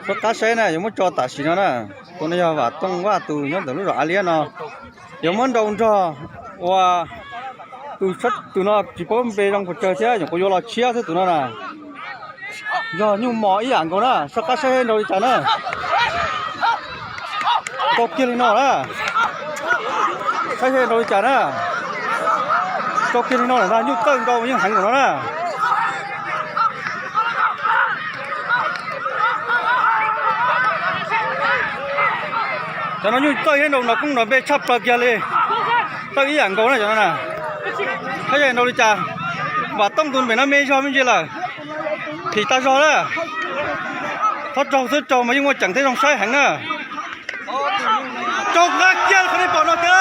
Soj qab saib na, yuav muab tso tam sim no na. Tus no yog Vam Tooj Vaj tus nyob ntawm lub zos Av Liab no. Yuav muab nrau nrog ua tus, tus no tsis paub npe zoo pes tsawg thiab, nyuam qhuav yuav los tshiab xwb tus no na. Yog nyuj mos ib yam nkaus na, soj qab saib nrau li cas na. Rau kiag li no na. Saib nrau li cas na. Rau kiag li no lawm ntag, nyuj txawj nrau yeej heev nkaus no na. Cov no nyuj txawj thiab nrau nrog koob nrog npe tshaj plaws kiag li. Txawj ib yam nkaus na cov no na. Saib nrau li cas. Vam Tooj tus npe no me zog me ntsis lawm. Phim tag zog na. Txhob raug xwb, raug mas yeej muaj ceem thiab zoo saib heev na. Raug nqa kiag li qhov nej pom no tiag.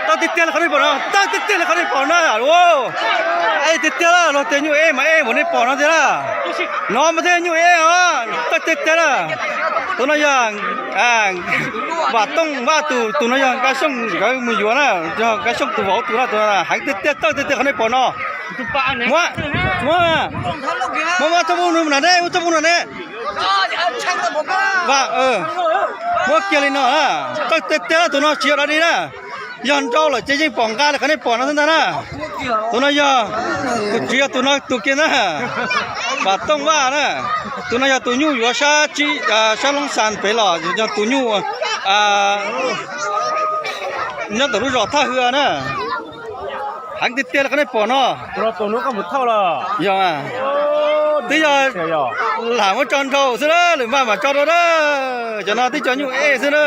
Txawj tiag tiag li qhov nej pom no, txawj tiag tiag li qhov nej pom na. Ej tiag tiag la, luag tias nyuj ej mas ej npaum nej pom no tiag la. No mas thiaj nyuj ej os, txawj tiag tiag la. Tus no yog Vam Tooj Vaj tus, tus no yog Nkaj Xyooj nkawd mus yuav na, yog Nkaj Xyooj tus vauv tus no, tus no heev tiag tiag, txawj tiag tiag qhov nej pom no. Muab, muab, muab txoj moo no na ne, muab txoj moo no ne. Vam, muab kiag li no, txawj tiag tiag tus no tsis yog dog dig na. Yog nrau lawm ces yeej pom nqa li qhov nej pom no xwb ntag na. Tus no yog, tus tsis yog tus no tus kiag na. Vam Tooj Vaj na. Tus no yog tus nyuj yuav sab, sab Loob Xas pem los yog tus nyuj nyob ntawm lub zos Thaj Hwj na. Heev tiag tiag li qhov nej pom no. Yog, twb yog lam muab tso nrau xwb na, lwm npaj mam tso dua na. Cov no twb cov nyuj ej xwb na.